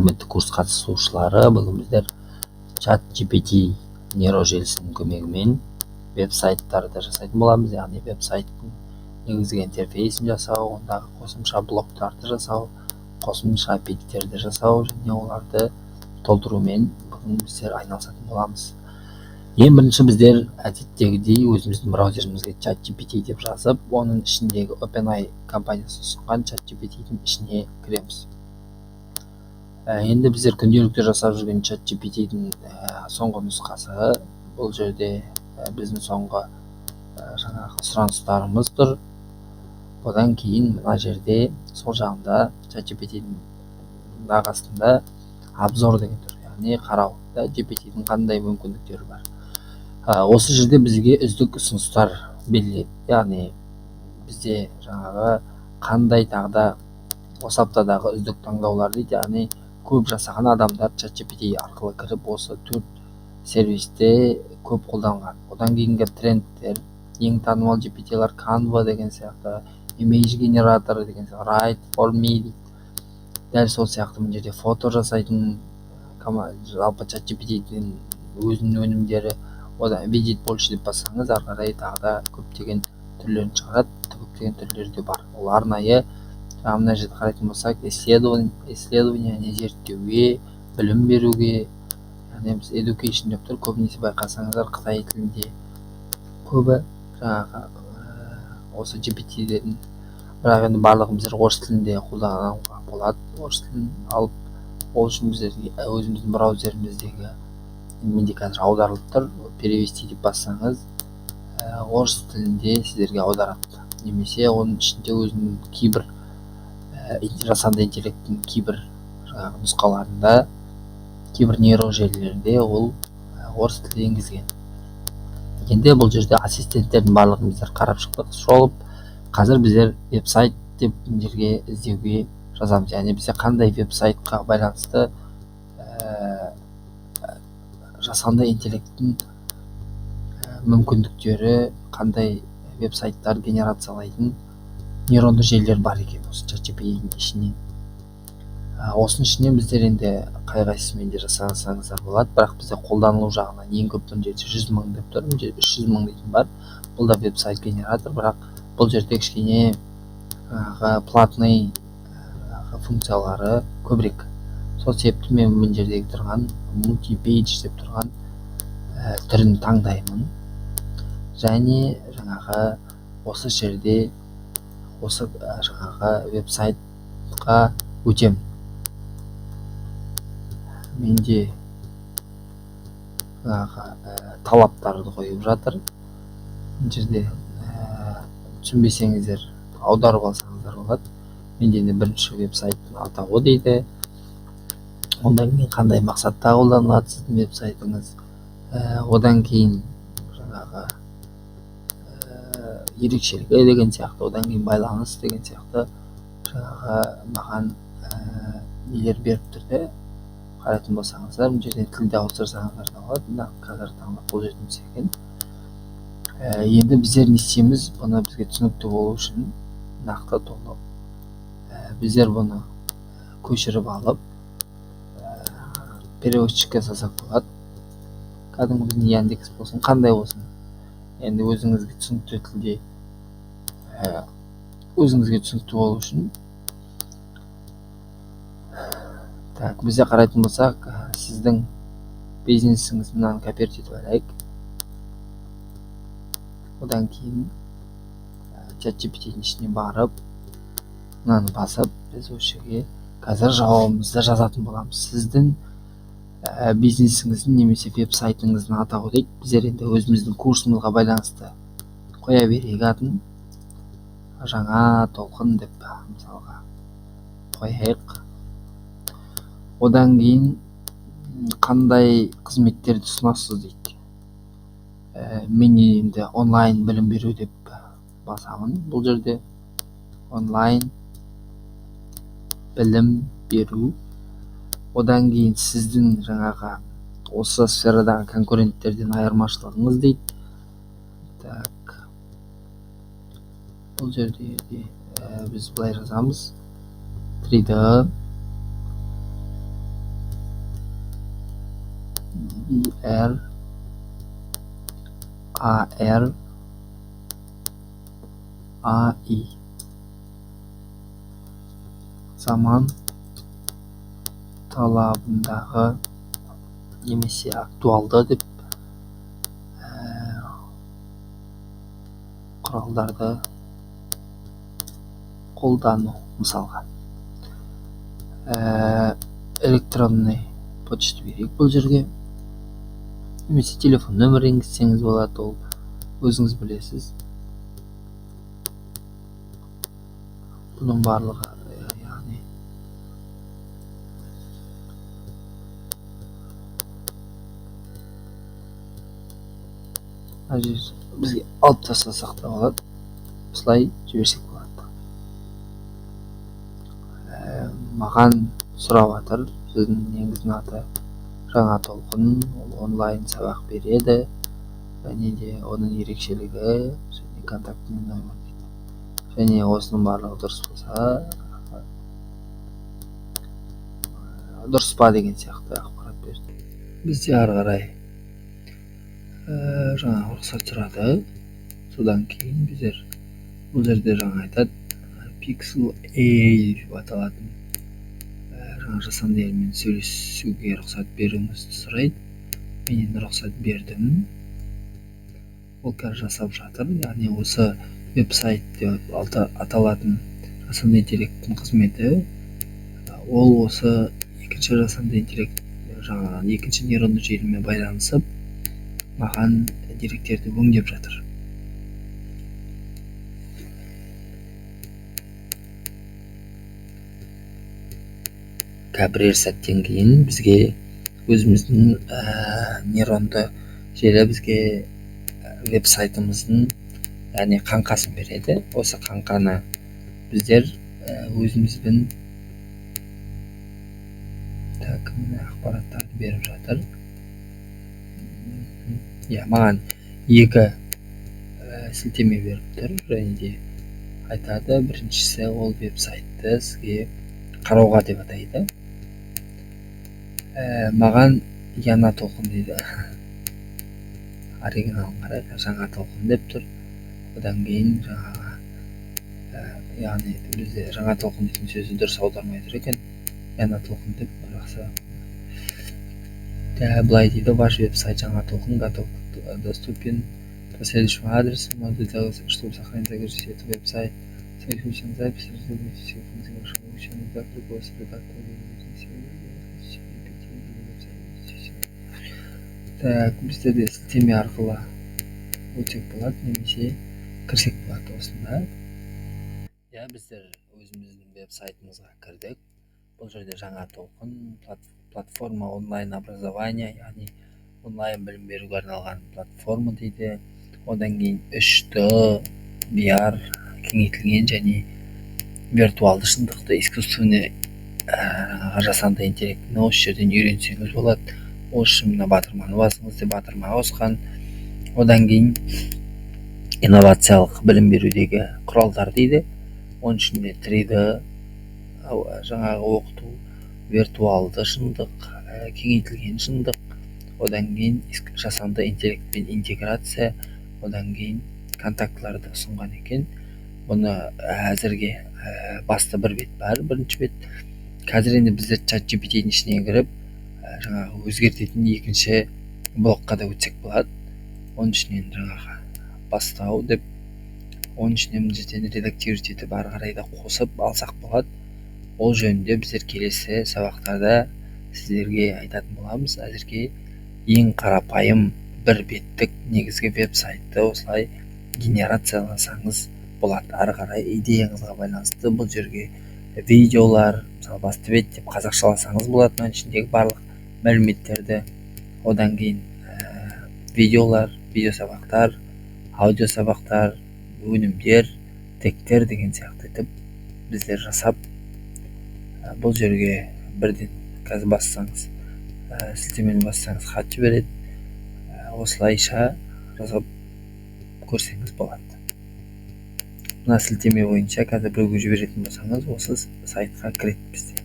Құрметті курс қатысушылары, бүгін біздер ChatGPT нейрожелісінің көмегімен веб-сайттарды жасайтын боламыз. Яғни веб-сайттың негізгі интерфейсін жасау, ондағы қосымша блоктарды жасау, қосымша беттерді жасау және оларды толтырумен бүгін біздер айналысатын боламыз. Ең бірінші біздер әдеттегідей өзіміздің браузерімізге ChatGPT деп жазып, оның ішіндегі OpenAI компаниясы ұсынған ChatGPT-дің ішіне кіреміз. Енді біздер күнделікті жасап жүрген ChatGPT-дің соңғы нұсқасы. Бұл жерде біздің соңғы жаңағы сұраныстарымыз тұр. Одан кейін мына жерде сол жағында ChatGPT-дің ақ астында обзор деген тұр, яғни қарау да, GPT-дің қандай мүмкіндіктері бар. Осы жерде бізге үздік ұсыныстар беріледі, яғни бізде жаңағы қандай тағы да осы аптадағы үздік таңдаулар дейді, яғни көп жасаған адамдар ChatGPT арқылы кіріп осы 4 сервисте көп қолданған. Одан кейінгі трендтер, ең танымал GPT-лар Canva деген сияқты, image генераторы деген сияқты, Write for me дейді. Дәл сол сияқты мына жерде фото жасайтын жалпы ChatGPT-дің өзінің өнімдері. Одан видеть больше деп бассаңыз, ары қарай тағы да көптеген түрлерін шығарады, көптеген түрлері де бар. Ол арнайы мына жерде қарайтын болсақ, исследование, яғни зерттеуге, білім беруге, яғни біз education деп тұр. Көбінесе байқасаңыздар, қытай тілінде көбі жаңағы осы GPT-ден, бірақ енді барлығын біздер орыс тілінде қолдануға болады. Орыс тілін алып, ол үшін біздер өзіміздің браузеріміздегі, менде қазір аударылып тұр, перевести деп бассаңыз, орыс тілінде сіздерге аударады, немесе оның ішінде өзінің кейбір жасанды интеллекттің кейбір жаңағы нұсқаларында, кейбір нейрожелілерде ол орыс тілі енгізген. Енді бұл жерде ассистенттердің барлығын біздер қарап шықтық, шолып. Қазір біздер веб-сайт деп мына жерге іздеуге жазамыз, яғни бізде қандай веб-сайтқа байланысты жасанды интеллекттің мүмкіндіктері, қандай веб-сайттар генерациялайтын нейронды желілер бар екен осы ChatGPT-дің ішінен. Осының ішінен біздер енді қай қайсысымен де жасасаңыздар болады, бірақ бізде қолданылу жағынан ең көп мына жерде 100 000 деп тұр, мына жерде 300 000 дейтін бар. Бұл да веб-сайт генератор, бірақ бұл жерде кішкене жаңағы платный функциялары көбірек. Сол себепті мен мына жердегі тұрған multi-page деп тұрған түрін таңдаймын және жаңағы осы жерде осы жаңағы веб-сайтқа өтемін. Менде жаңағы талаптарды қойып жатыр. Мына жерде түсінбесеңіздер, аударып алсаңыздар болады. Менде енді бірінші веб-сайттың атауы дейді. Одан кейін қандай мақсатта қолданылады сіздің веб-сайтыңыз, одан кейін жаңағы ерекшелігі деген сияқты, одан кейін байланыс деген сияқты жаңағы маған нелер беріп тұр да. Қарайтын болсаңыздар, мына жерден тілді ауыстырсаңыздар да болады. Мына қазіргі таңда қолжетімсіз екен. Енді біздер не істейміз? Бұны бізге түсінікті болу үшін нақты толық біздер бұны көшіріп алып, переводчикке салсақ болады. Кәдімгі біздің Яндекс болсын, қандай болсын, енді өзіңізге түсінікті тілде, өзіңізге түсінікті болу үшін. Так, бізде қарайтын болсақ, сіздің бизнесіңіз, мынаны копировать етіп алайық. Одан кейін ChatGPT-дің ішіне барып, мынаны басып, біз осы жерге қазір жауабымызды жазатын боламыз. Сіздің бизнесіңіздің немесе веб-сайтыңыздың атауы дейді. Біздер енді өзіміздің курсымызға байланысты қоя берейік атын. Жаңа толқын деп мысалға қояйық. Одан кейін қандай қызметтерді ұсынасыз дейді. Мен енді онлайн білім беру деп басамын. Бұл жерде онлайн білім беру. Одан кейін сіздің жаңағы осы сферадағы конкуренттерден айырмашылығыңыз дейді. Так. Бұл жерде де біз былай жазамыз. 3D R A R A I заман талабындағы немесе актуалды деп құралдарды қолдану мысалға. Электронный почта берейік бұл жерге. Немесе телефон нөмірі енгізсеңіз болады, ол өзіңіз білесіз. Бұның барлығы, яғни мына жер бізге алып тастасақ та болады, осылай жіберсек болады. Маған сұрап жатыр, сіздің неңіздің аты Жаңа толқын, ол онлайн сабақ береді, және де оның ерекшелігі және контактный номер дейді. Және осының барлығы дұрыс болса, дұрыс па деген сияқты ақпарат берді. Бізде ары қарай жаңа рұқсат сұрады. Содан кейін біздер бұл жерде жаңа айтады, Pixel A деп аталатын жаңа жасанды елмен сөйлесуге рұқсат беруіңізді сұрайды. Мен енді рұқсат бердім. Ол қазір жасап жатыр. Яғни осы веб-сайт деп аталатын жасанды интеллекттің қызметі, ол осы екінші жасанды интеллект, жаңа екінші нейронды желімен байланысып, маған деректерді өңдеп жатыр. Бірер сәттен кейін бізге өзіміздің нейронды желі бізге веб-сайтымыздың, яғни қаңқасын береді. Осы қаңқаны біздер өзіміздің так, міне ақпараттарды беріп жатыр. Иә, маған екі сілтеме беріп тұр, және де айтады, біріншісі ол веб-сайтты сізге қарауға деп атайды. Маған Яна толқын дейді. Оригиналын қарайық, Жаңа толқын деп тұр. Одан кейін жаңағы, яғни бізде Жаңа толқын дейтін сөзді дұрыс аудармай тұр екен. Яна толқын деп жақсы. Былай дейді, ваш веб-сайт Жаңа толқын готов, доступен по следующему адресу. Чтобы сохранить, загрузить этот веб-сайт, запись, все функции вашего ученого редактора, голос редактора. Так, біздерде сілтеме арқылы өтсек болады, немесе кірсек болады осында. Иә, біздер өзіміздің веб-сайтымызға кірдік. Бұл жерде Жаңа толқын платформа онлайн образования, яғни онлайн білім беруге арналған платформа дейді. Одан кейін 3D, VR, кеңейтілген және виртуалды шындықты, искусственный жасанды интеллектіні осы жерден үйренсеңіз болады. Ол үшін мына батырманы басыңыз деп батырма қосқан. Одан кейін инновациялық білім берудегі құралдар дейді. Оның ішінде 3D жаңағы оқыту, виртуалды шындық, кеңейтілген шындық, одан кейін жасанды интеллектпен интеграция, одан кейін контактыларды ұсынған екен. Бұны әзірге басты бір бет бар, бірінші бет. Қазір енді біздер ChatGPT-дің ішіне кіріп, жаңағы өзгертетін екінші блокқа да өтсек болады. Оның ішінен жаңағы бастау деп, оның ішінен мына жерден редактировать етіп ары қарай да қосып алсақ болады. Ол жөнінде біздер келесі сабақтарда сіздерге айтатын боламыз. Әзірге ең қарапайым бір беттік негізгі веб-сайтты осылай генерацияласаңыз болады. Ары қарай идеяңызға байланысты бұл жерге видеолар, мысалы басты бет деп қазақшаласаңыз болады, мынаның ішіндегі барлық мәліметтерді. Одан кейін видеолар, видеосабақтар, аудиосабақтар, өнімдер, тегтер деген сияқты етіп біздер жасап, бұл жерге бірден қазір бассаңыз, сілтемені бассаңыз хат жібереді. Осылайша жасап көрсеңіз болады. Мына сілтеме бойынша қазір біреуге жіберетін болсаңыз, осы сайтқа кіреді бізде.